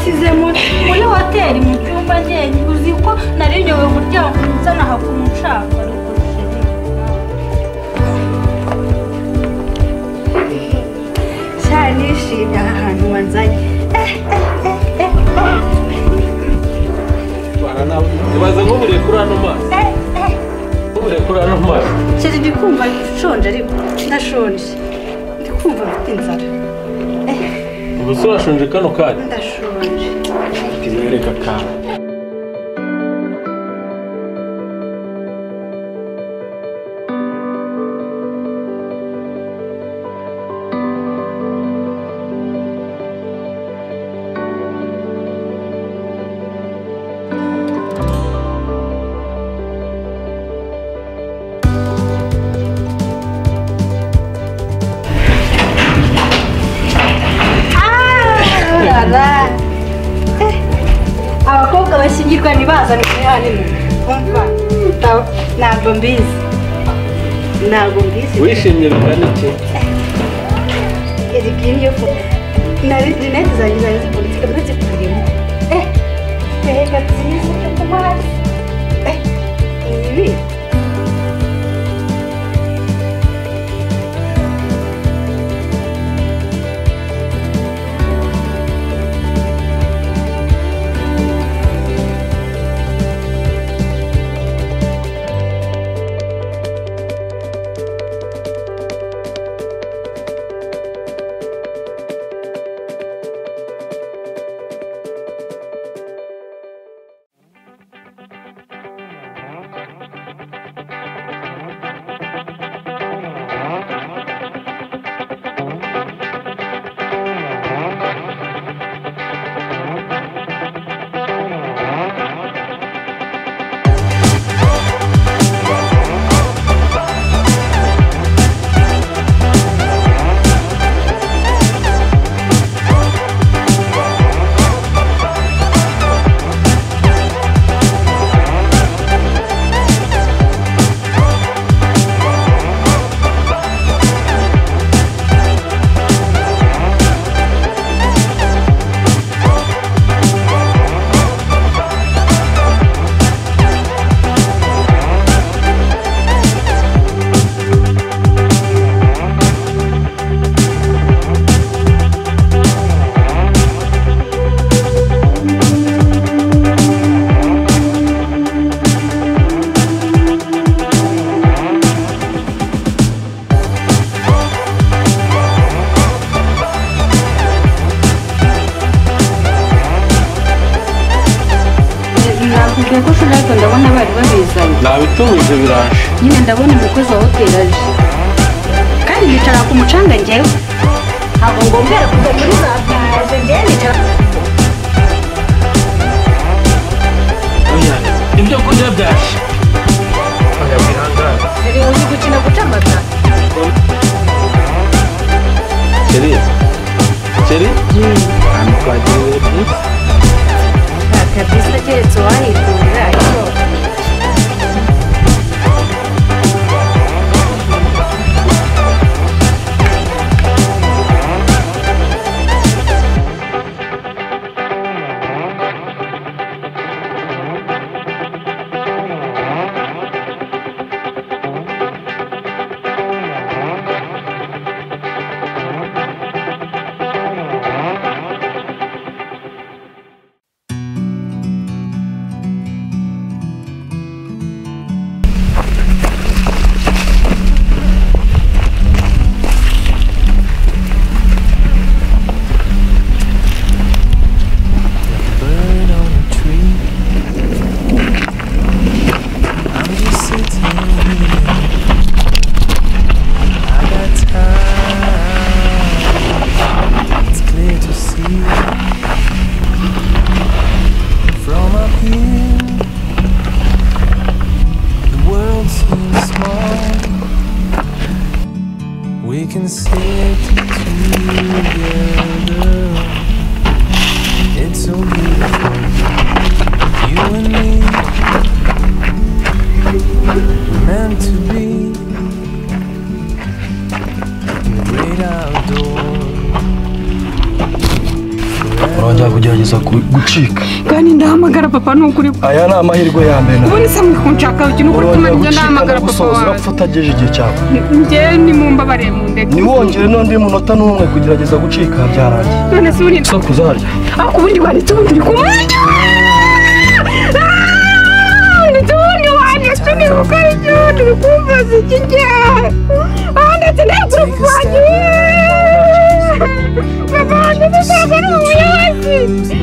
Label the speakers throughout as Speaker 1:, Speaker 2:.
Speaker 1: Wansize muri hoteli mu cyumba njyenyine, uzi ko nari nyobewe umuryango nzana hakuntu nshaka ariko
Speaker 2: sha nishimye aha hantu wanzanye.
Speaker 3: Ibaze nk'uburiye kuri ano mazi. Nk'uburiye kuri ano mazi.
Speaker 2: Chéri ndi kumva nshonje ariko ndashonje. Ndi kumva mfite inzara.
Speaker 3: Ubu se urashonje kano kanya?
Speaker 2: Ndashonje.
Speaker 3: Tizereka kawe.
Speaker 2: Abakobwa bashyingirwa ntibazane kuri hano. Umva ntabwo mbizi, ntabwo mbizi.
Speaker 3: Wishimye bingana iki?
Speaker 2: Rinete zanjye zari zivunitse kamwe zikurimo. Mbega byiza byo ku mazi. Ibi ndabona bari babizanye.
Speaker 3: Nabitumije biraje.
Speaker 2: Nyine ndabona umukozi wa hoteli aje. Kandi nicara ku mucanga njyewe. Ntabwo ngombera kujya muri za plage, njyewe nicara.
Speaker 3: Oya, ibyo kurya byaje. Oya, wihangane.
Speaker 2: Uri uzi gukina guca amata?
Speaker 3: Chéri, chéri? Ahantu twagiye byiza.
Speaker 2: Kabisa keretse uwahikura ariko
Speaker 4: We can sit together. It's so beautiful, you and me. We're meant to be in the great outdoors. Forever.
Speaker 5: Urongera kugerageza gucika.
Speaker 6: Kandi ndahamagara papa nukuri.
Speaker 5: Aya ni amahirwe ya mbere.
Speaker 6: Ubundi se muri kunshaka iki nukuri kumenya njye ndahamagara papa wawe.
Speaker 5: Urapfa utagejeje igihe cyawe.
Speaker 6: Njye ni mumbabare mundeke.
Speaker 5: Niwongere n'undi munota n'umwe kugerageza gucika byarangiye.
Speaker 6: None se ubundi
Speaker 5: sakuza harya.
Speaker 6: Ako ubundi wanditse ubundi uri kumurya. Ubundi wanditse ni gukora iki uri kumbaza iki njye. Ah ndetse ndakuri wanjye. Papa wanjye ntabwo ari umuyobozi.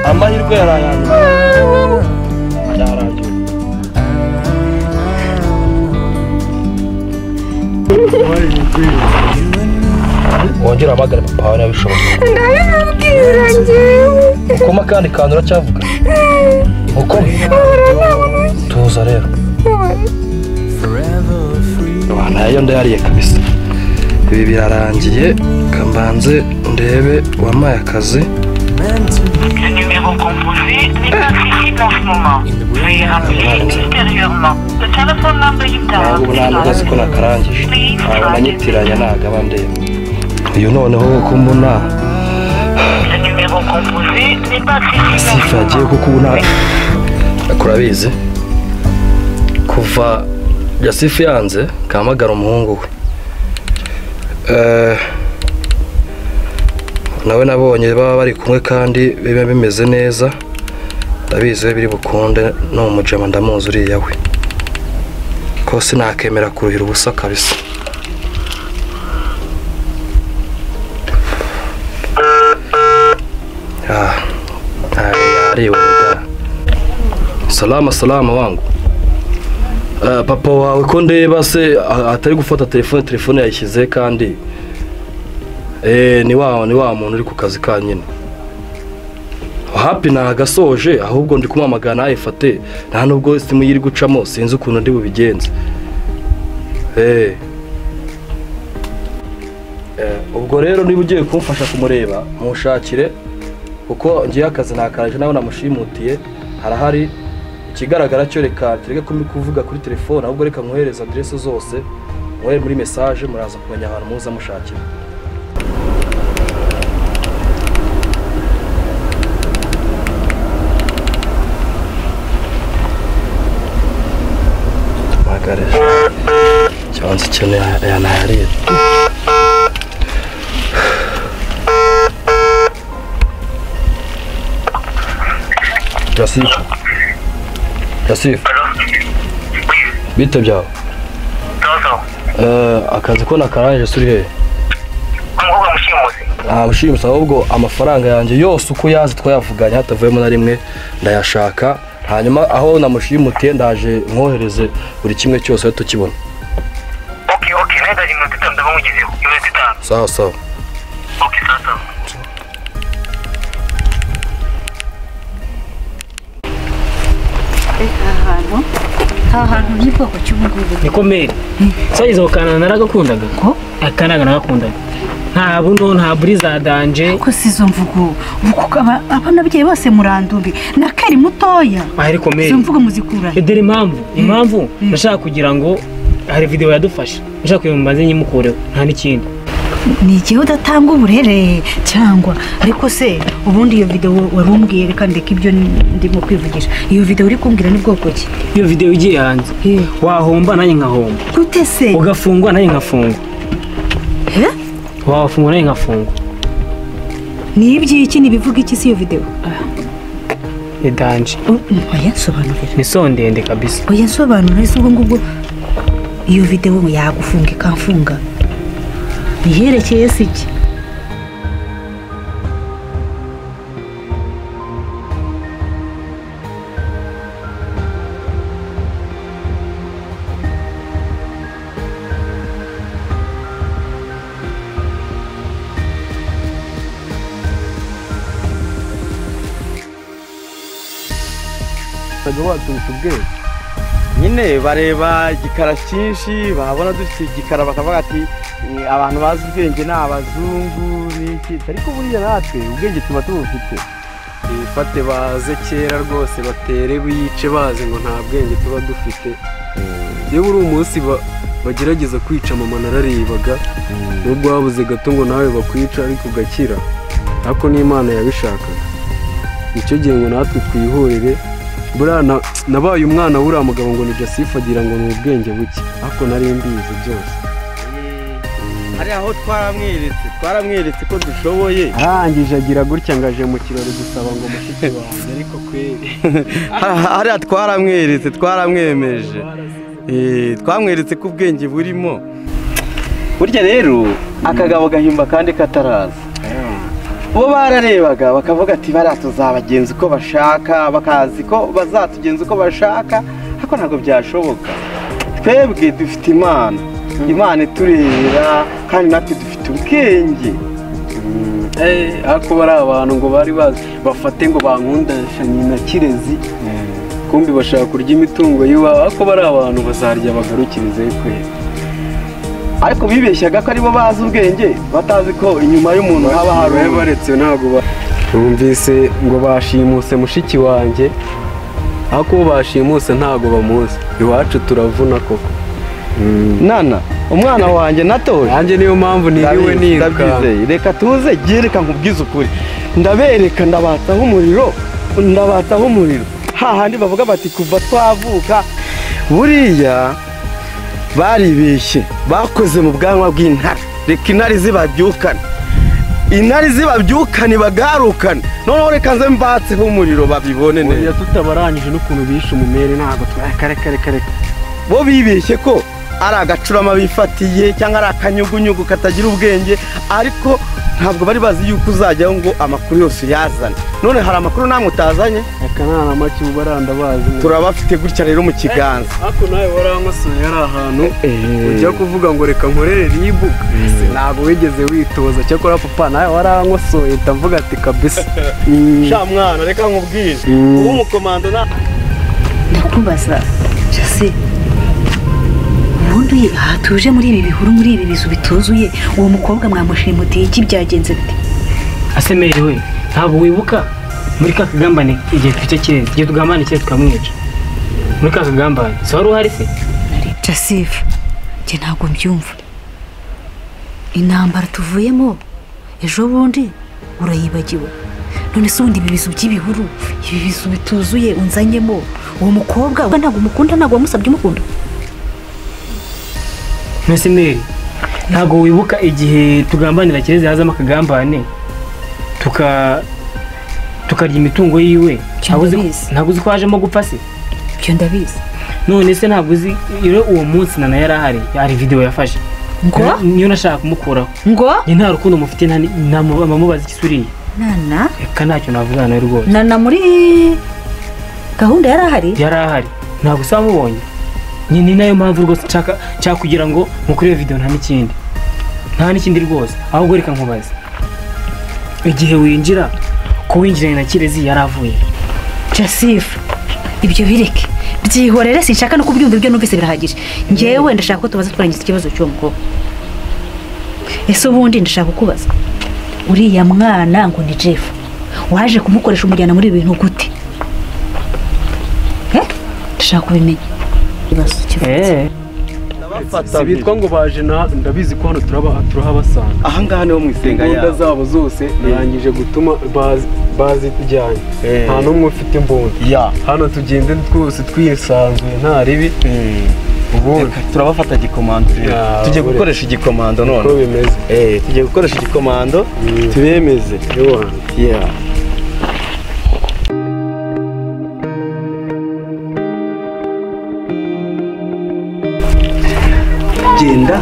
Speaker 5: Amahirwe yarayanjye. Byarangiye. Wongera uhamagare papa wawe niba bishoboka.
Speaker 6: Ndabimubwira njyewe.
Speaker 5: Ukoma kandi kantu uracyavuga. Ukome. Tuza rero. Nayo ndayariye kabisa. Ibi birarangiye kambanze ndebe wampaye akazi.
Speaker 7: Le numéro composé n'est pas accessible en ce moment. Veuillez rappeler ultérieurement. The telephone number you dialed
Speaker 5: ubu nta nubwo ko nakarangije. Ntabwo nanyitiranya ntabwo aba ndeba. Uyu noneho ko mbona
Speaker 7: Le numéro composé n'est pas accessible en ce
Speaker 5: Sifa yagiye
Speaker 7: moment.
Speaker 5: kuko ubu nta kurabizi. Kuva Yasifu yanze kahamagara umuhungu we. Nawe nabonye baba bari kumwe kandi biba bimeze neza. Ndabizi biri bukunde no mujama ndamuzi uriya we. Ko sinakemera kuruhira ubusa kabisa. Ah, yariwe da. Salama salama wangu. Papa wawe ko ndeba se atari gufata telefone yayishyize kandi ni wa muntu uri ku kazi ka nyine. Happy nagasoje ahubwo ndi kumamagana ayifate nta nubwo simu yiri gucamo sinzi ukuntu ndi bubigenze. Ubwo rero niba ugiye kumfasha kumureba mushakire kuko ngiye akazi nakaraje nawe namushimutiye harahari. Ikigaragara cyo reka tureke kuvuga kuri telefone ahubwo reka nkohereza adresse zose mwohere muri message muraza kumenya ahantu muza mushakira. Magareje cyanze cyane yanahariye. Yasifu. Yasifu. Bite byawe? Akazi ko nakarangije suri he?
Speaker 7: Umukobwa mushimusi.
Speaker 5: Ah, mushimusi ahubwo amafaranga yanjye yose uko yazi twayavuganye hatavuyemo na rimwe ndayashaka hanyuma aho namushimutiye ndaje nkohereze buri kimwe cyose tukibona.
Speaker 7: Okay, okay, nenda iminota itanu ndamugezeho. Iminota itanu.
Speaker 5: Sawa sawa.
Speaker 7: Okay, sawa sawa.
Speaker 1: Ahantu ni bwoko cy'ubungubu.
Speaker 8: Niko mere. Sayizo kana naragakundaga.
Speaker 1: Ko?
Speaker 8: Akanaga nagakundaga. Nta buno nta buri za danje.
Speaker 1: Ko sizo mvugo. Uko abana bye bose murandumbi. Na kari mutoya.
Speaker 8: Ariko mere.
Speaker 1: Izo mvugo muzikura.
Speaker 8: Edere impamvu. Impamvu ndashaka kugira ngo hari video yadufasha. Ndashaka kugira ngo mbanze nyimukureho nta n'ikindi.
Speaker 1: Ni igihe udatanga uburere cyangwa ariko se ubundi iyo video warumbwiye reka ndeke ibyo ndimo kwivugisha. Iyo video uri kumbwira ni bwoko ki?
Speaker 8: Iyo video igiye hanze wahomba nanjye nkahomba.
Speaker 1: Gute se?
Speaker 8: Ugafungwa nanjye nkafungwa. Wafungwa nanjye nkafungwa.
Speaker 1: Ni iby'iki ni bivuga iki si iyo video?
Speaker 8: Ni danje.
Speaker 1: Oya nsobanurira.
Speaker 8: Ni so ndende kabisa.
Speaker 1: Oya nsobanurira se ubwo ngubwo iyo video yagufunga ikamfunga. Iherekeye se iki?
Speaker 9: Waturusha ubwenge nyine bareba igikara cyinshi babona dufite igikara bakavuga ati abantu bazi ubwenge ni abazungu n'iki, ariko buriya natwe ubwenge tuba tubufite.
Speaker 10: Bifate baze kera rwose batere bice baze ngo nta bwenge tuba dufite. Iyo uri umunsi bagerageza kwica mama nararebaga nubwo wabuze gato ngo nawe bakwica ariko ugakira ariko n'Imana yabishakaga icyo gihe ngo natwe twihorere buriya nabaye umwana w'uriya mugabo ngo ni Jasifu agira ngo ni ubwenge buke ariko nari mbizi byose
Speaker 9: hari aho twaramweretse ko dushoboye
Speaker 10: arangije agira gutya ngaje mu kirori gusaba ngo mushiki wanjye ariko kweri
Speaker 9: hariya twaramweretse twaramwemeje twamweretse ko ubwenge burimo burya rero akagabo gahimba kandi kataraza bo bararebaga bakavuga ati bariya tuzabagenza uko bashaka bakazi ko bazatugenza uko bashaka ariko ntabwo byashoboka twebwe dufite Imana Imana iturebera kandi natwe dufite ubwenge
Speaker 10: ariko bari abantu ngo bari bazi bafate ngo bankundasha nyina Kirezi kumbi bashaka kurya imitungo y'iwabo ariko bari abantu bazarya bagarukirize kweri
Speaker 9: ariko bibeshyaga ko aribo bazi ubwenge batazi ko inyuma y'umuntu haba hari
Speaker 10: baretse ntabwo bumvise ngo bashimuse mushiki wanjye ariko bashimuse ntabwo bamuzi iwacu turavuna koko
Speaker 9: Nana umwana wanjye natoje
Speaker 10: nanjye niyo mpamvu niriwe niruka
Speaker 9: reka tuze gereka nkubwize ukuri ndabereka ndabatsaho umuriro hahandi bavuga bati kuva twavuka buriya baribeshye bakoze mu bwanwa bw'intare reka intare zibabyukane intare zibabyukane bagarukane noneho reka nze mbatseho umuriro babibone neza
Speaker 10: tutabarangije n'ukuntu bishe umumere ntabwo kare
Speaker 9: bo bibeshye ko ari agacurama bifatiye cyangwa ari akanyugunyugu katagira ubwenge ariko ntabwo bari bazi yuko uzajyaho ngo amakuru yose uyazane none hari amakuru namwe utazanye
Speaker 10: akanana make ubu barandabazi
Speaker 9: turabafite gutya rero mu kiganza
Speaker 10: ariko nawe warankosoye ari ahantu ujya kuvuga ngo reka nkorere ribu ntabwo wigeze witoza cyakora papa nawe warankosoye ndavuga ati kabisa
Speaker 9: sha mwana reka nkubwire ubu umukomando na
Speaker 1: ndakubaza Jasi ubundi hatuje muri ibi bihuru muri ibi bizu bituzuye uwo mukobwa mwamushimutiye iki byagenze bite
Speaker 8: Asemeri we ntabwo wibuka muri ka kagambane igihe twica Kirezi igihe tugambane Kirezi tukamwica muri ka kagambane si wari uhari se
Speaker 1: Jasifu njye ntabwo mbyumva intambara tuvuyemo ejo bundi urayibagiwe none se ubundi ibi bizu by'ibihuru ibi bizu bituzuye unzanyemo uwo mukobwa ntabwo umukunda ntabwo wamusabye umukunda
Speaker 8: Meri ntabwo wibuka igihe tugambanira Kirezi hazamo akagambane tukarya imitungo yiwe ntabwo uzi ko hajemo gupfa se
Speaker 1: ibyo ndabizi
Speaker 8: none se ntabwo uzi rero uwo munsi Nana yari ahari hari video yafashe
Speaker 1: ngo
Speaker 8: niyo nashaka kumukuraho
Speaker 1: ngo
Speaker 8: njye nta rukundo mufite ntamubaza ikisuriye
Speaker 1: Nana
Speaker 8: reka ntacyo navugana nawe rwose
Speaker 1: Nana muri gahunda yari ahari
Speaker 8: ntabwo usa mubonye ni nayo mpamvu rwose nshaka kugira ngo mukore iyo video nta n'ikindi rwose ahubwo reka nkubaze igihe winjira ko winjiranye na Kirezi yaravuye
Speaker 1: Jasifu ibyo bireke byihorere sinshaka no kubyumva ibyo numvise birahagije njyewe ndashaka ko tubaza twarangiza ikibazo cy'uwo mukobwa ese ubundi ndashaka kukubaza uriya mwana ngo ni Jeff waje kumukoresha umujyana muri ibi bintu gute ndashaka kubimenya
Speaker 10: bitwa ngo baje ndabizi ko hano turahabasanga
Speaker 9: aha ngaha niho mu isenga
Speaker 10: yabo imbunda zabo zose narangije gutuma bazijyanye nta n'umwe ufite imbunda hano tugende twose twisanzuye nta ribi
Speaker 9: ubundi turabafata igikomando tugiye gukoresha igikomando none
Speaker 10: uko bimeze
Speaker 9: tugiye gukoresha igikomando tubemeze genda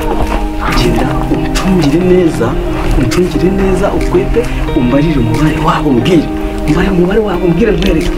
Speaker 9: umucungire neza ukwepe umbarire umubare wabo umbwire nkwereke.